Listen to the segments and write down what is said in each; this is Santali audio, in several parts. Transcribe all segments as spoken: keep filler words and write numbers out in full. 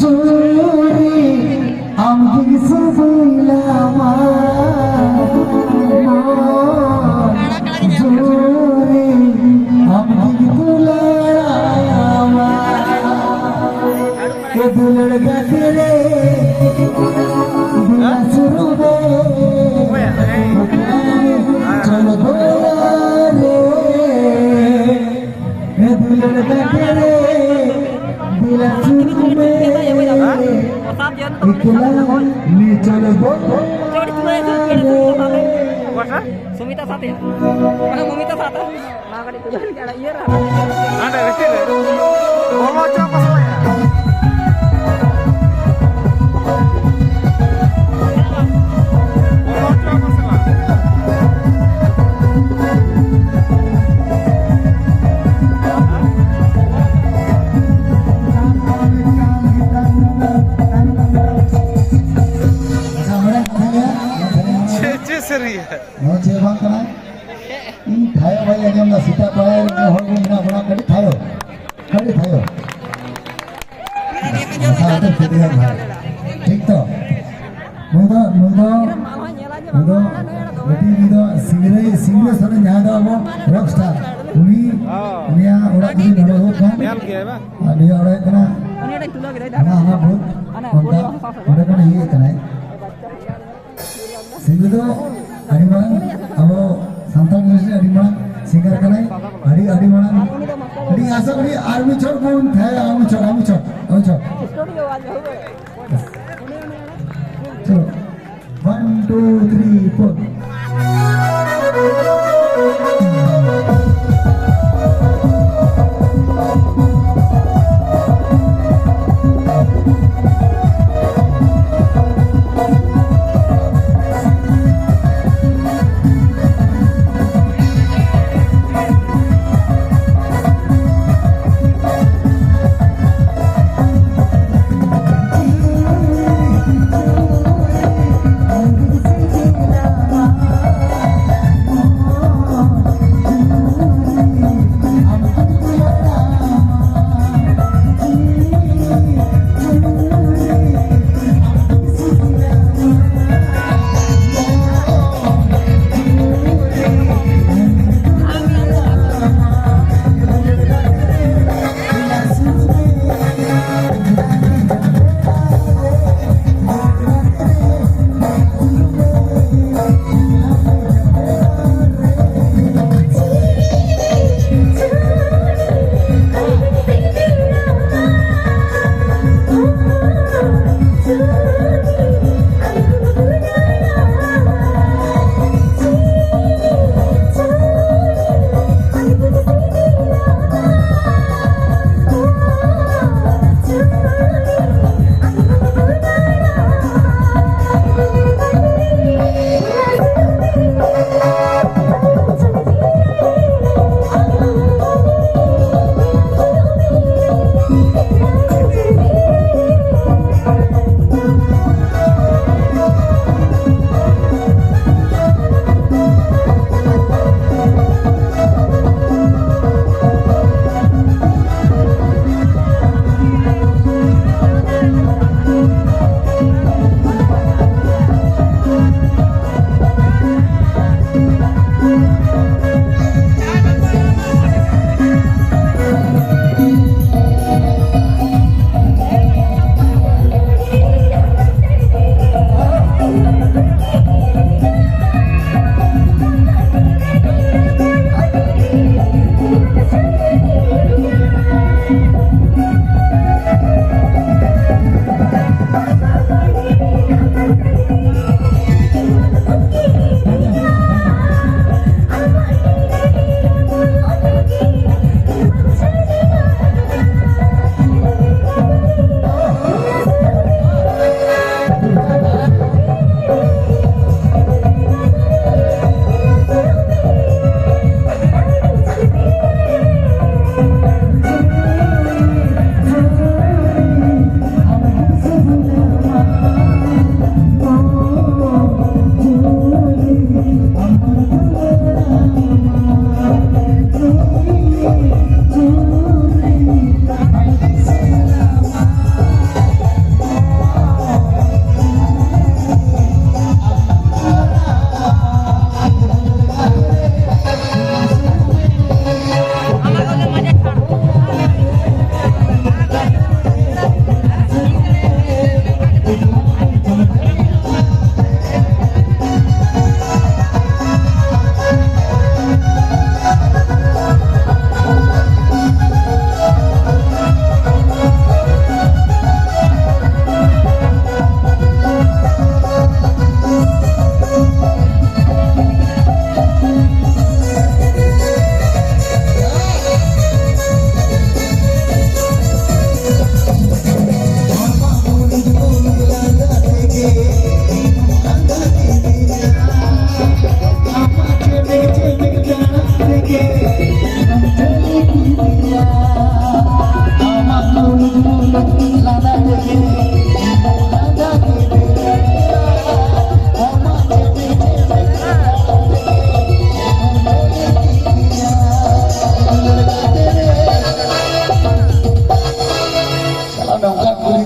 ᱡᱳᱨᱮ ᱟᱢ ᱜᱮ ᱥᱤᱵᱤᱞᱟᱢᱟ, ᱢᱚᱱ ᱡᱳᱨᱮ ᱟᱢ ᱜᱮ ᱫᱩᱞᱟᱲᱟᱢᱟ᱾ ᱮ ᱫᱩᱞᱟᱹᱲ ᱜᱟᱛᱮ ᱨᱮ, ᱫᱩᱞᱟ ᱥᱩᱨᱩ ᱨᱮ, ᱪᱚᱞ ᱫᱚᱞᱟ ᱨᱮ᱾ ᱫᱩᱞᱟᱹᱲ ᱜᱟᱛᱮ ᱨᱮ, ᱫᱩᱞᱟᱹᱲ ᱥᱩᱨ ᱢᱮ᱾ ᱮᱠᱞᱟ ᱱᱤᱪᱚᱞ ᱵᱚ᱾ ᱚᱠᱟᱴᱟᱜ? ᱥᱩᱢᱤᱛᱟ ᱥᱟᱛᱮ᱾ ᱚᱱᱟ ᱢᱚᱢᱤᱛᱟ ᱥᱟᱛᱮ᱾ ᱚᱱᱟ ᱠᱟᱹᱴᱤᱡ ᱠᱚ ᱡᱚᱦᱚᱨ ᱠᱮᱫᱟ, ᱤᱭᱟᱹ ᱨᱮ᱾ ᱦᱟᱸᱰᱮ ᱵᱷᱤᱛᱤᱨ ᱨᱮ᱾ ᱵᱚᱞᱚ ᱦᱚᱪᱚ ᱟᱠᱚ ᱥᱟᱞᱟᱭᱟ᱾ ᱪᱮᱫ, ᱪᱮᱫ ᱥᱮᱨᱮᱧ? ᱱᱚᱣᱟ ᱪᱮᱫ ᱵᱟᱝ ᱠᱟᱱᱟ? ᱤᱧ ᱛᱷᱟᱭᱚ ᱵᱟᱹᱧ ᱟᱸᱡᱚᱢ ᱫᱟ, ᱥᱮᱛᱟᱜ ᱯᱟᱲᱟ ᱨᱮ ᱦᱚᱲ ᱵᱚᱱ ᱢᱮᱱᱟᱜ ᱵᱚᱱᱟ, ᱠᱟᱹᱴᱤᱡ ᱛᱷᱟᱭᱚ, ᱠᱟᱹᱴᱤᱡ ᱛᱷᱟᱭᱚ᱾ ᱱᱟᱥᱟ ᱟᱛᱮ ᱯᱷᱤᱨᱤᱭᱟ ᱵᱷᱟᱭ᱾ ᱴᱷᱤᱠ ᱛᱚ? ᱱᱩᱭ ᱫᱚ, ᱱᱩᱭ ᱫᱚ, ᱱᱩᱭ ᱫᱚ ᱟᱹᱰᱤ, ᱱᱩᱭ ᱫᱚ ᱥᱤᱝᱨᱟᱹᱭ, ᱥᱤᱝᱨᱟᱹᱭ ᱥᱚᱨᱮᱱ, ᱡᱟᱦᱟᱸᱭ ᱫᱚ ᱟᱵᱚ rock star, ᱩᱱᱤ, ᱩᱱᱤᱭᱟᱜ ᱚᱲᱟᱜ ᱡᱩᱫᱤ ᱱᱚᱰᱮ ᱦᱩᱭᱩᱜ ᱠᱷᱟᱱ, ᱧᱮᱞ ᱜᱮᱭᱟᱭ ᱵᱟᱝ? ᱟᱨ ᱱᱩᱭᱟᱜ ᱚᱲᱟᱜ ᱦᱩᱭᱩᱜ ᱠᱟᱱᱟ, ᱦᱟᱱᱟ, ᱦᱟᱱᱟ ᱵᱩᱛ, ᱚᱱᱠᱟ, ᱚᱸᱰᱮ ᱠᱷᱚᱱ ᱤᱭᱟᱹ ᱠᱟᱱᱟᱭ᱾ ᱥᱤᱝᱨᱟᱹᱭ ᱫᱚ ᱟᱹᱰᱤ ᱢᱟᱨᱟᱝ, ᱟᱵᱚ ᱥᱟᱱᱛᱟᱲ industry ᱟᱹᱰᱤ ᱢᱟᱨᱟᱝ singer ᱠᱟᱱᱟᱭ, ᱟᱹᱰᱤ, ᱟᱹᱰᱤ ᱢᱟᱨᱟᱝ, ᱟᱹᱰᱤ ᱟᱥᱟ ᱠᱚᱨᱤ ᱟᱨ ᱢᱤᱫ ᱪᱷᱚᱴ ᱵᱚᱱ ᱛᱷᱟᱭᱟ, ᱟᱨ ᱢᱤᱫ ᱪᱷᱚᱴ, ᱟᱨ ᱢᱤᱫ ᱪᱷᱚᱴ, ᱟᱨ ᱢᱤᱫ ᱪᱷᱚᱴ᱾ ᱪᱚᱞᱚ, one, two, three, four.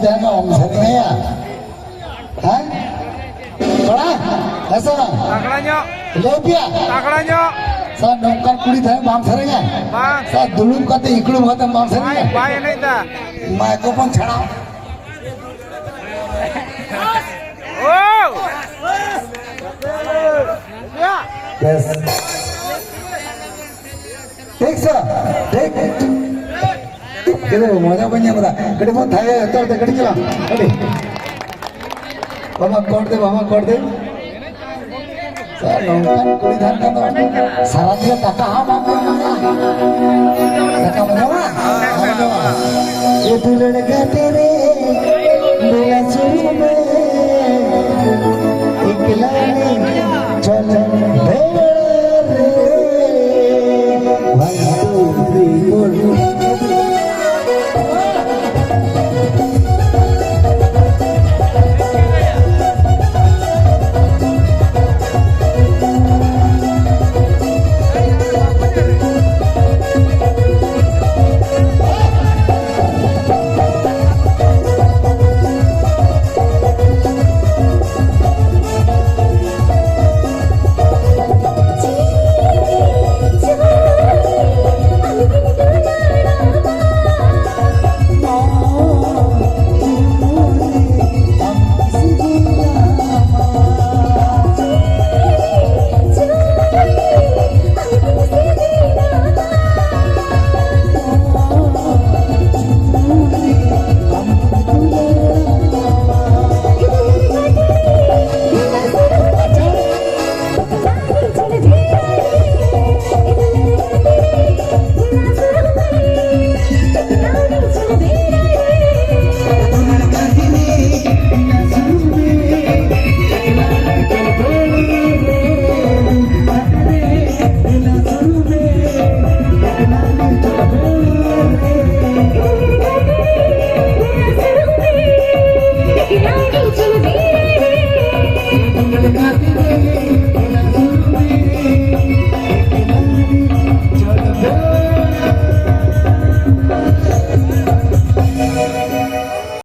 ᱛᱟᱦᱮᱱᱟ, ᱵᱟᱢ ᱥᱮᱨᱮᱧᱟ? ᱦᱮᱸ? ᱠᱚᱲᱟ, ᱦᱮᱸ ᱥᱮ ᱵᱟᱝ? ᱛᱟᱜᱲᱟ ᱧᱚᱜ᱾ ᱞᱟᱹᱭ ᱯᱮᱭᱟ᱾ ᱛᱟᱜᱲᱟ ᱧᱚᱜ᱾ ᱥᱟᱨ, ᱱᱚᱝᱠᱟᱱ ᱠᱩᱲᱤ ᱛᱟᱦᱮᱸ ᱵᱟᱢ ᱥᱮᱨᱮᱧᱟ? ᱵᱟᱝ᱾ ᱥᱟᱨ, ᱫᱩᱲᱩᱵ ᱠᱟᱛᱮ ᱤᱠᱲᱩᱢ ᱠᱟᱛᱮ ᱵᱟᱢ ᱵᱟᱭ, ᱥᱮᱨᱮᱧᱟ? ᱵᱟᱭ ᱮᱱᱮᱡ ᱫᱟ᱾ ᱢᱟᱭᱠᱨᱳᱯᱷᱳᱱ ᱪᱷᱟᱲᱟᱣ᱾ ᱳ! ᱵᱮᱥ᱾ ᱴᱷᱤᱠ ᱥᱮ? ᱴᱷᱤᱠ? ᱪᱮᱫ ᱢᱚᱡᱟ ᱵᱟᱹᱧ ᱧᱟᱢ ᱮᱫᱟ᱾ ᱠᱟᱹᱴᱤᱡ ᱵᱚᱱ ᱛᱷᱟᱭᱚ ᱡᱚᱛᱚ ᱦᱚᱲ ᱛᱮ ᱠᱟᱹᱴᱤᱡ ᱪᱟᱞᱟᱝ᱾ ᱠᱟᱹᱴᱤᱡ᱾ ᱵᱟᱵᱟ ᱠᱚᱨ ᱫᱮ, ᱵᱟᱵᱟ ᱠᱚᱨ ᱫᱮ᱾ ᱥᱟᱨ, ᱱᱚᱝᱠᱟᱱ ᱠᱩᱲᱤ ᱛᱟᱦᱮᱱ ᱠᱷᱟᱱ ᱫᱚ ᱥᱟᱨᱟ ᱫᱤᱱ ᱫᱟᱠᱟ ᱦᱚᱸ ᱵᱟᱢ ᱡᱚᱢᱟ᱾ ᱫᱟᱠᱟ ᱵᱟᱢ ᱡᱚᱢᱟ? ᱵᱟᱢ ᱡᱚᱢᱟ? ये दुल्हन का तेरे मेरा शुरू में इकला नहीं चल दे।